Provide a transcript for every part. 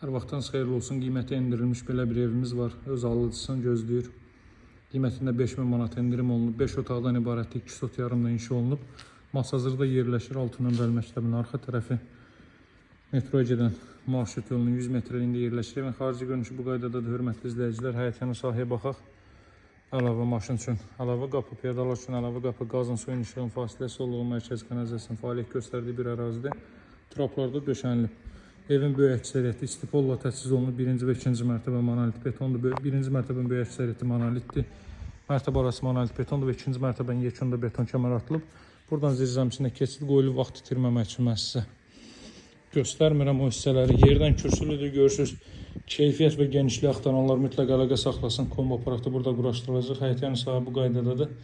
Hər vaxtınız xeyirli olsun. Qiyməti endirilmiş belə bir evimiz var. Öz alıcısını gözləyir. Qiymətində 5000 manat endirim olunub. 5 otaqdan ibarətdir. 2 sot yarımla inşa olunub. Masazırda yerləşir. 6 nömrəli məktəbin arxa tərəfi. Metroya gedən marşrut yolunun 100 metrəliyində yerləşir. Evin xarici görünüşü bu qaydadadır, hörmətli izləyicilər. Həyətyanı sahəyə baxaq. Əlavə maşın üçün əlavə qapı, piyadalar üçün əlavə qapı, qazın, suyun, işığın fasiləsi olduğu mərkəzi kanalizasiyanın fəaliyyət göstərdiyi bir ərazidə traplarda döşənilib. Evin böyük əksəriyyəti istipolla təchiz olunub. Birinci və ikinci mərtəbə monolit betondur. Birinci mərtəbənin böyük əksəriyyəti monolitdir. Mərtəbə arası monolit betondur və ikinci mərtəbənin yekunda beton kəmər atılıb. Buradan zirzəmisinə keçid qoyulub, vaxt itirməmək üçün mən sizə göstərmirəm o hissələri. Yerdən kürsülüdür, görürsünüz. Keyfiyyət və genişlik axtaranlar mütləq əlaqə saxlasın. Kombo aparatı burada quraşdırılacaq. Həyətyanı sahə bu qaydadadır.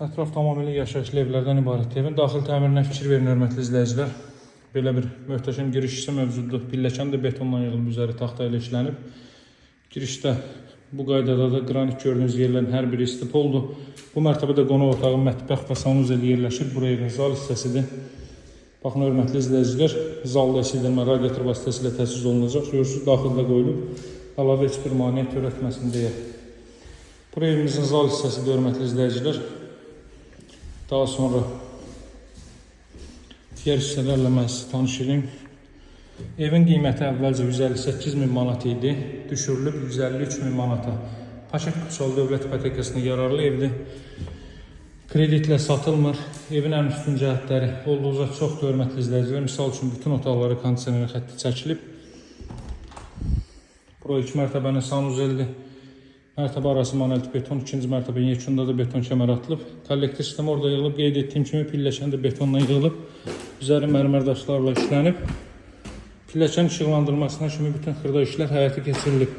Ətraf tamamilə yaşayışlı evlərdən ibarətdir. Evin daxil təmirinə fikir verin, hörmətli izləyicilər. Belə bir möhtəşəm giriş hissə mövcuddur. Pilləkən də betonla yığılıb, üzəri taxta ilə işlənib. Girişdə bu qaydada da qranit gördüyünüz yerlərin hər biri istipoldur. Bu mərtəbədə qonaq otağı, mətbəx və sanuzel yerləşir. Bura evin zal hissəsidir. Baxın, hörmətli izləyicilər, zalda isidilmə radiator vasitəsilə təchiz olunacaq. Görürsünüz, daxildə qoyulub, əlavə heç bir maneə törətməsin deyə. Bura evimizin zal hissəsidir, hörmətli izləyicilər. Daha sonra digər hissələrlə mən sizi tanış edeyim. Evin qiyməti əvvəlcə 158 min manat idi, düşürülüb 153 min manata. Paket qutusalı dövlət ipotekasına yararlı evdir. Kreditlə satılmır. Evin ən üstün cəhətləri olduqca çoxdur, hörmətli izləyicilər. Misal üçün, bütün otaqlara kondisioner xətti çəkilib. Bura iki mərtəbənin sanuzeldir. Mərtəbə arası monolit beton, ikinci mərtəbənin yekunda da beton kəmər atılıb. Kollektor sistemi orada yığılıb. Qeyd etdiyim kimi pilləkən də betonla yığılıb. Üzəri mərmər daşlarla işlənib. Pilləkən işıqlandırmasına kimi bütün xırda işlər həyata keçirilib.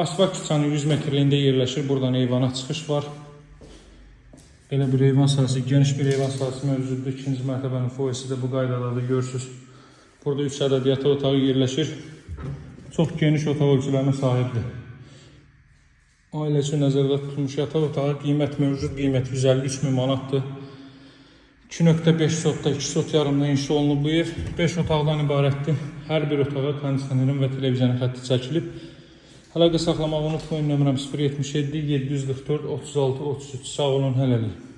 Asfalt küçənin 100 metrliyində yerləşir. Buradan eyvana çıxış var. Belə bir eyvan sahəsi, geniş bir eyvan sahəsi mövcuddur. İkinci mərtəbənin foyesi də bu qaydadadır, görürsünüz. Burada 3 ədəd yataq otağı yerləşir. Çox geniş otaq ölçülərinə sahibdir. Ailə üçün nəzərdə tutulmuş yataq otağı, qiymət, mövcud qiymət 153 min manatdır. 2.5 sotda, 2 sot yarımda inşa olunub bu ev. 5 otaqdan ibarətdir. Hər bir otağa kondisionerin və televizyonun xətti çəkilib. Əlaqə saxlamağı unutmayın. Nömrəm 077 744 36 33. Sağ olun, hələlik.